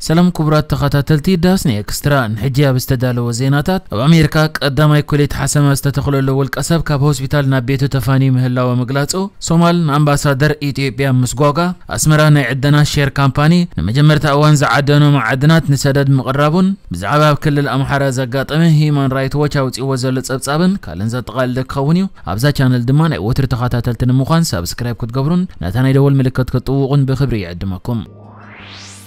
ሰላም ክቡራት ተኸታተልቲ ዳስኒ ኤክስትራ፣ ንሕጂ ኣብ ዝተዳለወ ዜናታት፣ ኣብ ኣሜሪካ ቀዳማይ ኩሊት ሓሰማ ዝተተኽለሉ ውልቀ ሰብ ካብ ሆስፒታል ናብ ቤቱ ተፋንዩ ምህላወ ምግላጹ፣ ሶማል ንኣምባሳደር ኢትዮጵያ ምስጓጓ፣ ኣስመራ ናይ ዕደና ሼር ካምፓኒ ንመጀመርታ እዋን ዝዓደኖ መዓድናት ንሰደድ ምቕራቡን፣ ብዛዕባ ኣብ ክልል ኣምሓራ ዘጋጠመ ሂዩማን ራይት ዎች ኣውፂዎ ዘሎ ጸብጻብን ካልእን ዘጠቓልለ ክኸውን እዩ። ኣብዛ ቻነል ድማ ናይ ወትሪ ተኸታተልቲ ንምዃን ሳብስክራይብ ክትገብሩን ነታ ናይ ደወል ምልክት ክትጥውቑን ብክብሪ ይዕድመኩም።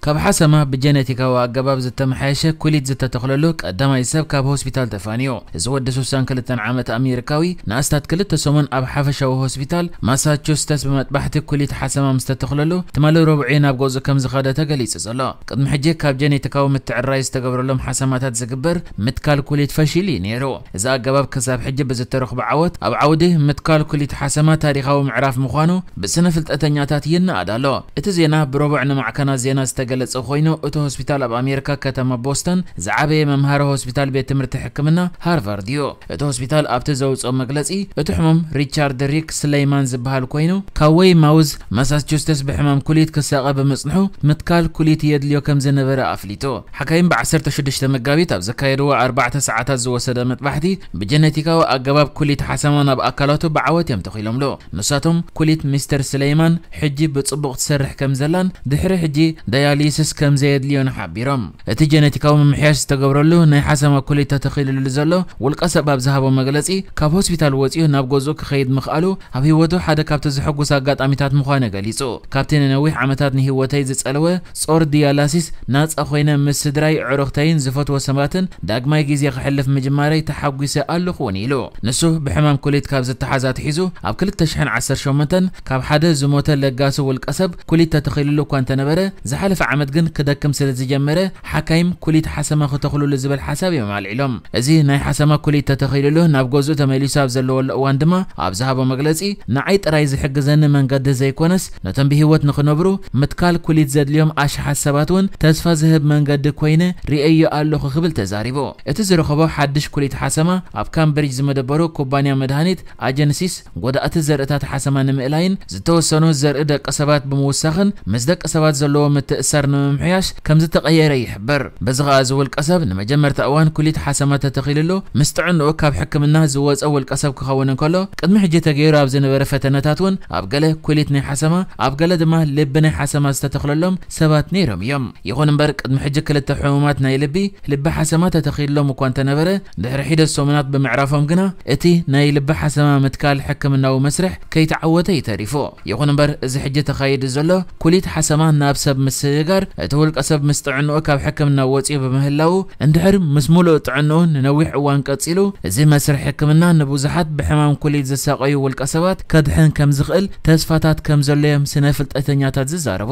ካብ ሓሰማ ብጀነቲካዊ ኣገባብ ዝተመሓየሸ ኩሊት ዝተተኽለሉ ቀዳማይ ሰብ ካብ ሆስፒታል ተፋንዮ። እዚ ወዲ ስሳን ክልተን ዓመት ኣሜሪካዊ ንኣስታት ክልተ ሰሙን ኣብ ሓፈሻዊ ሆስፒታል ማሳቹስተስ ብመጥባሕቲ ኩሊት ሓሰማ ምስ ተተኽለሉ ትማሊ ረቡዕ ናብ ገዝኡ ከም ዝኸደ ተገሊጹ ዘሎ። ቅድሚ ሕጂ ካብ ጀኔቲካዊ ምትዕራይ ዝተገብረሎም ሓሰማታት ዝግበር ምትካል ኩሊት ፈሺሉ እዩ ነይሩ። እዚ ኣገባብ ክሳብ ሕጂ ብዝተረኽቦ ዓወት ኣብ ዓውዲ ምትካል ኩሊት ሓሰማ ታሪኻዊ ምዕራፍ ምዃኑ ብስነ ፍልጠተኛታት ይነኣድ ኣሎ። እቲ ዜና ብረቡዕ ንማዕከናት ዜና ዝተገለጸ ኮይኑ፣ እቲ ሆስፒታል ኣብ ኣሜሪካ ከተማ ቦስተን ዝዓበየ መምሃሪ ሆስፒታል ቤት ትምህርቲ ሕክምና ሃርቫርድ እዩ። እቲ ሆስፒታል ኣብቲ ዘውፅኦ መግለፂ፣ እቲ ሕሙም ሪቻርድ ሪክ ስለይማን ዝበሃል ኮይኑ፣ ካብ ዌይ ማውዝ ማሳቹስተስ ብሕማም ኩሊት ክሳቐ ብምፅንሑ ምትካል ኩሊት የድልዮ ከም ዝነበረ ኣፍሊጡ። ሓካይም ብ ዓሰርተ ሽዱሽተ መጋቢት ኣብ ዘካየድዎ ኣርባዕተ ሰዓታት ዝወሰደ መጥባሕቲ ብጀነቲካዊ ኣገባብ ኩሊት ሓሰማ ናብ ኣካላቱ ብዓወት እዮም ተኺሎምሉ። ንሳቶም ኩሊት ሚስተር ስለይማን ሕጂ ብጽቡቕ ትሰርሕ ከም ዘላን ድሕሪ ሕጂ ዳያሊሲስ ከም ዘየድልዮን ሓቢሮም። እቲ ጀነቲካዊ ምምሕያሽ ዝተገብረሉ ናይ ሓሰማ ኩሊት ተተኺልሉ ዘሎ ውልቀ ሰብ ኣብ ዝሃቦ መግለጺ፣ ካብ ሆስፒታል ወጺኡ ናብ ገዝኡ ክኸይድ ምኽኣሉ ኣብ ህይወቱ ሓደ ካብቲ ዘሐጉስ ኣጋጣሚታት ምዃኑ ገሊጹ። ካብቲ ንነዊሕ ዓመታት ንህይወተይ ዝጸለወ ጾር ዲያላሲስ ናጻ ኮይነ ምስ ስድራይ፣ ዕሩኽተይን ዝፈትዎ ሰባትን ዳግማይ ግዜ ከሕልፍ ምጅማረይ ተሓጒሰ ኣለኹ እውን ኢሉ። ንሱ ብሕማም ኩሊት ካብ ዝተሓዝ ኣትሒዙ ኣብ ክልተ ሽሕን ዓሰርተ ሸሞንተን ካብ ሓደ ዝሞተ ለጋሲ ውልቀ ሰብ ኩሊት ተተኺልሉ እኳ እንተነበረ፣ ዝሓለፈ ዓመት ግን ክደክም ስለ ዝጀመረ፣ ሓካይም ኩሊት ሓሰማ ክተኽልሉ ዝብል ሓሳብ እዮም ኣልዒሎም። እዚ ናይ ሓሰማ ኩሊት ተተኺልሉ ናብ ገዝኡ ተመሊሱ ኣብ ዘለወሉ እዋን ድማ ኣብ ዝሃቦ መግለጺ፣ ንዓይ ጥራይ ዝሕግዘኒ መንገዲ ዘይኮነስ፣ ነቶም ብህይወት ንኽነብሩ ምትካል ኩሊት ዘድልዮም ኣሽሓት ሰባት እውን ተስፋ ዝህብ መንገዲ ኮይነ ርእየዮ ኣለኹ ክብል ተዛሪቡ። እቲ ዝረኸቦ ሓድሽ ኩሊት ሓሰማ ኣብ ካምብሪጅ ዝመደበሩ ኩባንያ መድሃኒት ኣጀንሲስ፣ ጎዳእቲ ዘርእታት ሓሰማ ንምእላይን ዝተወሰኑ ዘርኢ ደቂ ሰባት ብምውሳኽን ምስ ደቂ ሰባት ዘለዎ ምትእሳር ንምምሕያሽ ከም ዝተቐየረ ይሕብር። በዚ ኸኣ እዚ ውልቀ ሰብ ንመጀመርታ እዋን ኩሊት ሓሰማ ተተኺልሉ ምስ ጥዕንኡ ካብ ሕክምና ዝወጸ ውልቀ ሰብ ክኸውን እንከሎ፣ ቅድሚ ሕጂ ተገይሩ ኣብ ዝነበረ ፈተነታት እውን ኣብ ገለ ኩሊት ናይ ሓሰማ፣ ኣብ ገለ ድማ ልቢ ናይ ሓሰማ ዝተተኽለሎም ሰባት ነይሮም እዮም። ይኹን እምበር፣ ቅድሚ ሕጂ ክልተ ሕሙማት ናይ ልቢ፣ ልቢ ሓሰማ ተተኺልሎም እኳ እንተነበረ፣ ድሕሪ ሒደት ሰሙናት ብምዕራፎም ግና፣ እቲ ናይ ልቢ ሓሰማ ምትካል ሕክምናዊ መስርሕ ከይተዓወተ እዩ ተሪፉ። ይኹን እምበር፣ እዚ ሕጂ ተኻይዱ ዘሎ ኩሊት ሓሰማ ናብ ሰብ ምስግጋር፣ እቲ ውልቀ ሰብ ምስ ጥዕንኡ ካብ ሕክምና ወጺኡ ብምህላዉ፣ እንድሕር ምስ ሙሉእ ጥዕንኡ ንነዊሕ እዋን ቀጺሉ፣ እዚ መስርሕ ሕክምና ንብዙሓት ብሕማም ኩሊት ዝሳቐዩ ውልቀ ሰባት ከድሕን ከም ዝኽእል ተስፋታት ከም ዘሎ እዮም ስነ ፍልጠተኛታት ዝዛረቡ።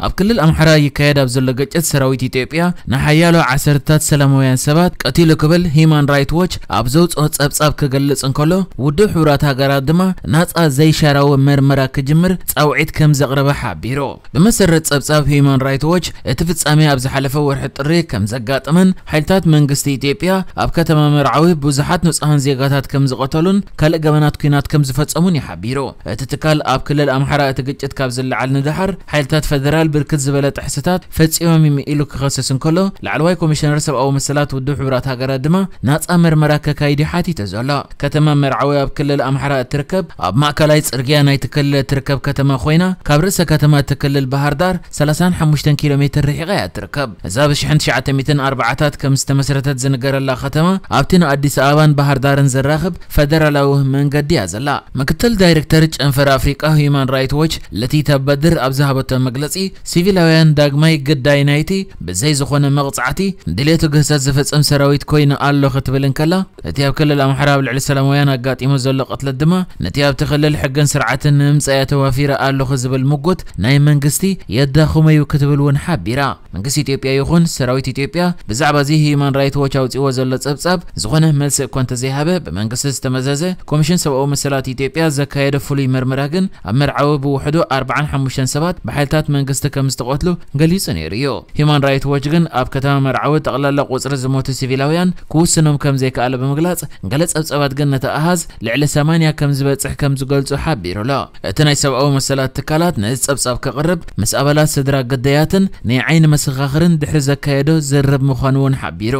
ኣብ ክልል ኣምሓራ ይካየድ ኣብ ዘሎ ግጭት፣ ሰራዊት ኢትዮጵያ ንሓያሎ ዓሰርታት ሰላማውያን ሰባት ቀቲሉ ክብል ሂዩማን ራይት ዎች ኣብ ዘውፅኦ ጸብጻብ ክገልጽ እንከሎ፣ ውድብ ሕቡራት ሃገራት ድማ ናጻ ዘይሻራዊ መርመራ ክጅምር ጻውዒት ከም ዘቕረበ ሓቢሩ። ብመሰረት ጸብጻብ ሂዩማን ራይት ዎች፣ እቲ ፍጻሜ ኣብ ዝሓለፈ ወርሒ ጥሪ ከም ዘጋጠመን ሓይልታት መንግስቲ ኢትዮጵያ ኣብ ከተማ መርዓዊ ብዙሓት ንጹሃን ዜጋታት ከም ዝቐተሉን ካልእ ገበናት ኲናት ከም ዝፈጸሙን እዩ ሓቢሩ። እቲ ትካል ኣብ ክልል ኣምሓራ እቲ ግጭት ካብ ዝለዓል ንደሓር፣ ሓይልታት ፈደራል ብርክት ዝበለ ጥሕስታት ፈጺሞም እዮም ኢሉ ክኸስስ እንከሎ፣ ላዕለዋይ ኮሚሽነር ሰብኣዊ መሰላት ውድብ ሕቡራት ሃገራት ድማ ናጻ መርመራ ከካይድ እዩ ሓቲቱ ዘሎ። ከተማ መርዓዊ ኣብ ክልል ኣምሓራ እትርከብ፣ ኣብ ማእከላይ ጽርግያ ናይቲ ክልል እትርከብ ከተማ ኮይና፣ ካብ ርእሰ ከተማ እቲ ክልል ባህር ዳር ሰላሳን ሓሙሽተን ኪሎ ሜትር ርሒቓ እያ እትርከብ። እዛ ብ ሽሕን ትሽዓተ ሚእትን ኣርባዓታት ከም ዝተመስረተት ዝንገረላ ከተማ፣ ኣብቲ ንኣዲስ ኣበባን ባህር ዳርን ዘራኽብ ፈደራላዊ መንገዲ እያ ዘላ። ምክትል ዳይሬክተር ጨንፈር ኣፍሪቃ ሂዩማን ራይት ዎች ለቲታ በድር ኣብ ዝሃበቶ መግለጺ፣ ሲቪላውያን ዳግማይ ግዳይ ናይቲ ብዘይ ዝኾነ መቕጻዕቲ ድሌቱ ግህሰት ዝፍጽም ሰራዊት ኮይኑ ኣሎ ክትብል እንከላ፣ እቲ ኣብ ክልል ኣምሓራ ኣብ ልዕሊ ሰላማውያን ኣጋጢሙ ዘሎ ቅትለት ድማ ነቲ ኣብቲ ክልል ሕግን ስርዓትን ንምምጻእ እየ ተዋፊረ ኣለኹ ዝብል ምጉት ናይ መንግስቲ የዳኽሞ እዩ ክትብል እውን ሓቢራ። መንግስቲ ኢትዮጵያ ይኹን ሰራዊት ኢትዮጵያ ብዛዕባ እዚ ሂዩማን ራይት ዎች ኣውጺዎ ዘሎ ጸብጻብ ዝኾነ መልሲ እኳ እንተዘይሃበ፣ ብመንግስቲ ዝተመዘዘ ኮሚሽን ሰብኣዊ መሰላት ኢትዮጵያ ዘካየደ ፍሉይ መርመራ ግን ኣብ መርዓዊ ብውሕዱ ኣርባዓን ሓሙሽተን ሰባት ብሓይልታት መንግስቲ ከም ዝተቐትሉ ገሊጹ ነይሩ እዩ። ሂዩማን ራይት ዎች ግን ኣብ ከተማ መርዓዊ ጠቕላላ ቁጽሪ ዝሞቱ ሲቪላውያን ክውስኖም ከም ዘይከኣለ ብምግላጽ፣ ገለ ጸብጻባት ግን ነቲ ኣሃዝ ልዕሊ ሰማንያ ከም ዝበጽሕ ከም ዝገልጹ ሓቢሩ ኣሎ። እቲ ናይ ሰብኣዊ መሰላት ትካላት ነዚ ጸብጻብ ከቕርብ ምስ ኣባላት ስድራ ግዳያትን ናይ ዓይኒ መሰኻኽርን ድሕሪ ዘካየዶ ዝርርብ ምዃኑ እውን ሓቢሩ።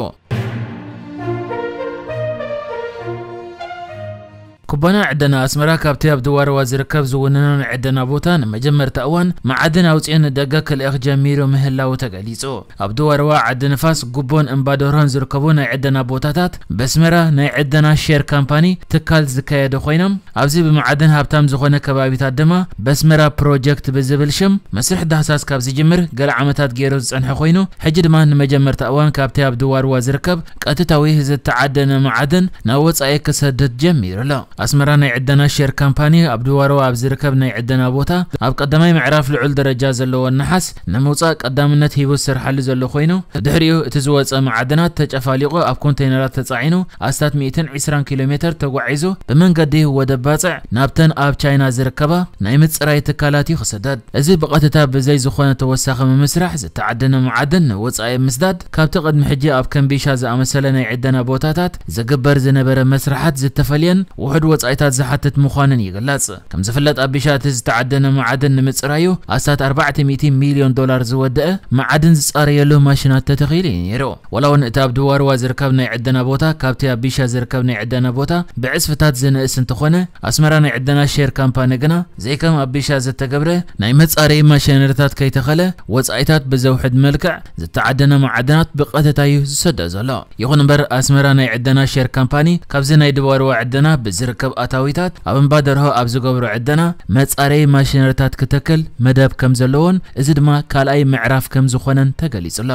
ኩባንያ ዕደና ኣስመራ ካብቲ ኣብ ድዋርዋ ዝርከብ ዝውንኖ ናይ ዕደና ቦታ ንመጀመርታ እዋን መዓድን ኣውፅኡ ንደገ ክልእኽ ጀሚሩ ምህላዉ ተገሊጹ። ኣብ ድዋርዋ፣ ዓዲ ንፋስ፣ ጉቦን እምባደርሆን ዝርከቡ ናይ ዕደና ቦታታት በስመራ ናይ ዕደና ሼር ካምፓኒ ትካል ዝካየዱ ኮይኖም፣ ኣብዚ ብመዓድን ሃብታም ዝኾነ ከባቢታት ድማ በስመራ ፕሮጀክት ብዝብል ሽም መስርሕ ዳህሳስ ካብ ዝጅምር ገለ ዓመታት ገይሩ ዝጸንሐ ኮይኑ፣ ሕጂ ድማ ንመጀመርታ እዋን ካብቲ ኣብ ድዋርዋ ዝርከብ ቀጥታዊ ዝተዓደነ መዓድን ናብ ወጻኢ ክሰድድ ጀሚሩ ኣሎ። ኣስመራ ናይ ዕደና ሼር ካምፓኒ ኣብ ድዋርዋ ኣብ ዝርከብ ናይ ዕደና ቦታ ኣብ ቀዳማይ ምዕራፍ ልዑል ደረጃ ዘለዎ ነሓስ ንምውጻእ ቀዳምነት ሂቡ ዝሰርሓሉ ዘሎ ኮይኑ፣ ድሕሪኡ እቲ ዝወጸ መዓድናት ተጨፋሊቑ ኣብ ኮንቴይነራት ተጻዒኑ ኣስታት ሚእትን ዕስራን ኪሎ ሜተር ተጓዒዙ ብመንገዲ ወደብ ባጽዕ ናብተን ኣብ ቻይና ዝርከባ ናይ ምጽራይ ትካላት እዩ ክስደድ። እዚ ብቐጥታ ብዘይ ዝኾነ ተወሳኺ ምምስራሕ ዝተዓደነ መዓድን ንወጻኢ ምስዳድ ካብቲ ቅድሚ ሕጂ ኣብ ከም ቢሻ ዝኣመሰለ ናይ ዕደና ቦታታት ዝግበር ዝነበረ መስርሓት ዝተፈልየን ውሑድ ወጻኢታት ዝሓትት ምዃኑን ይግለጽ። ከም ዝፍለጥ ኣብ ቢሻ እቲ ዝተዓደነ መዓድን ንምጽራዩ ኣስታት ኣርባዕተ ሚእቲ ሚልዮን ዶላር ዝወደአ መዓድን ዝጻረየሉ ማሽናት ተተኺሉ እዩ ነይሩ። ዋላ እውን እቲ ኣብ ድዋርዋ ዝርከብ ናይ ዕደና ቦታ ካብቲ ኣብ ቢሻ ዝርከብ ናይ ዕደና ቦታ ብዕጽፍታት ዝንእስ እንተኾነ፣ ኣስመራ ናይ ዕደና ሼር ካምፓኒ ግና ዘይከም ኣብ ቢሻ ዝተገብረ ናይ መጻረዪ ማሽነሪታት ከይተኸለ ወጻኢታት ብዘውሕድ መልክዕ ዝተዓደነ መዓድናት ብቐጥታ እዩ ዝሰዶ ዘሎ። ይኹን እምበር ኣስመራ ናይ ዕደና ሼር ካምፓኒ ካብዚ ናይ ድዋርዋ ዕደና ብዝርከብ ኣታዊታት ኣብ እምባ ደርሆ ኣብ ዝገብሮ ዕደና መጻረዪ ማሽነሪታት ክተክል መደብ ከም ዘለዎን እዚ ድማ ካልኣይ ምዕራፍ ከም ዝኾነን ተገሊጹ ኣሎ።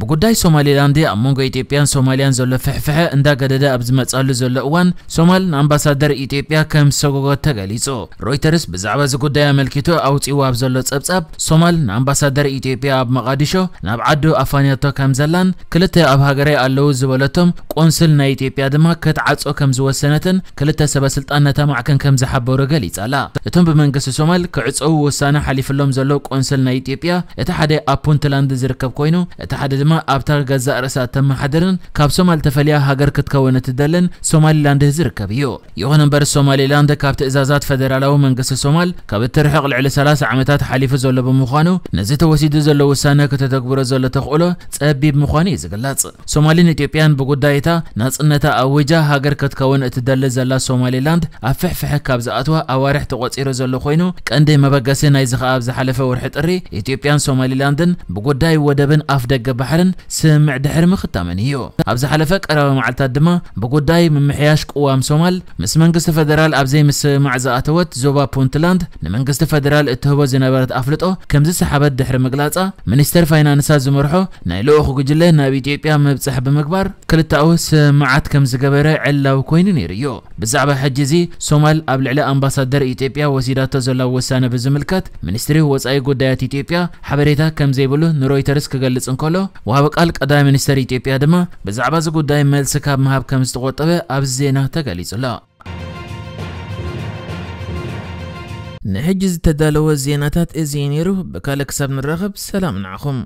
ብጉዳይ ሶማሊላንድ ኣብ መንጎ ኢትዮጵያን ሶማልያን ዘሎ ፍሕፍሐ እንዳገደደ ኣብ ዝመጻሉ ዘሎ እዋን፣ ሶማል ንኣምባሳደር ኢትዮጵያ ከም ዝሰጎጎት ተገሊጹ። ሮይተርስ ብዛዕባ እዚ ጉዳይ ኣመልኪቱ ኣውጺእዎ ኣብ ዘሎ ጸብጻብ፣ ሶማል ንኣምባሳደር ኢትዮጵያ ኣብ መቓዲሾ ናብ ዓዱ ኣፋንያቶ ከም ዘላን፣ ክልተ ኣብ ሃገረይ ኣለዉ ዝበለቶም ቆንስል ናይ ኢትዮጵያ ድማ ክትዓጾ ከም ዝወሰነትን ክልተ ሰበ ስልጣን ነታ ማዕከን ከም ዝሓበሩ ገሊጻ ኣላ። እቶም ብመንግስቲ ሶማል ክዕጸዉ ውሳነ ሓሊፍሎም ዘለዉ ቆንስል ናይ ኢትዮጵያ፣ እቲ ሓደ ኣብ ፑንትላንድ ዝርከብ ኮይኑ፣ እቲ ሓደ ድማ ኣብታ ገዛእ ርእሳ እተመሓድርን ካብ ሶማል ተፈልያ ሃገር ክትከውን እትደልን ሶማሊላንድ ዝርከብ እዩ። ይኹን እምበር ሶማሊላንድ ካብ ትእዛዛት ፈደራላዊ መንግስቲ ሶማል ካብ እትርሕቕ ልዕሊ ሰላሳ ዓመታት ሓሊፉ ዘሎ ብምዃኑ፣ ነዚ ተወሲዱ ዘሎ ውሳነ ከተተግብሮ ዘሎ ተኽእሎ ጸቢብ ምዃኑ እዩ ዝግለጽ። ሶማልን ኢትዮጵያን ብጉዳይ እታ ናጽነታ ኣዊጃ ሃገር ክትከውን እትደሊ ዘላ ሶማሊላንድ ኣብ ፍሕፍሐ ካብ ዝኣትዋ ኣዋርሕ ተቖጺሩ ዘሎ ኮይኑ፣ ቀንዲ መበገሲ ናይዚ ኸኣ ኣብ ዝሓለፈ ወርሒ ጥሪ ኢትዮጵያን ሶማሊላንድን ብጉዳይ ወደብን ኣፍ ደገ ባሕርን ስምምዕ ድሕሪ ምኽታመን እዩ። ኣብ ዝሓለፈ ቀረባ መዓልታት ድማ ብጉዳይ ምምሕያሽ ቅዋም ሶማል ምስ መንግስቲ ፈደራል ኣብ ዘይምስምማዕ ዝኣተወት ዞባ ፑንትላንድ ንመንግስቲ ፈደራል እትህቦ ዝነበረት ኣፍልጦ ከም ዝሰሓበት ድሕሪ ምግላጻ፣ ሚኒስተር ፋይናንሳ ዝመርሖ ናይ ልኡኽ ጉጅለ ናብ ኢትዮጵያ ምብጻሕ ብምግባር ክልተኣዊ ስምምዓት ከም ዝገበረ ዕላዊ ኮይኑ ነይሩ እዩ። ብዛዕባ ሕጂ እዚ ሶማል ኣብ ልዕሊ ኣምባሳደር ኢትዮጵያ ወሲዳቶ ዘላ ውሳነ ብዝምልከት ሚኒስትሪ ወጻኢ ጉዳያት ኢትዮጵያ ሓበሬታ ከም ዘይብሉ ንሮይተርስ ክገልጽ እንከሎ፣ ወሃቢ ቃል ቀዳማይ ሚኒስተር ኢትዮጵያ ድማ ብዛዕባ እዚ ጉዳይ መልሲ ካብ ምሃብ ከም ዝተቖጠበ ኣብዚ ዜና ተገሊጹ ኣሎ። ንሕጂ ዝተዳለወ ዜናታት እዚ እዩ ነይሩ። ብካልእ ክሳብ ንራኸብ ሰላም ንዓኹም።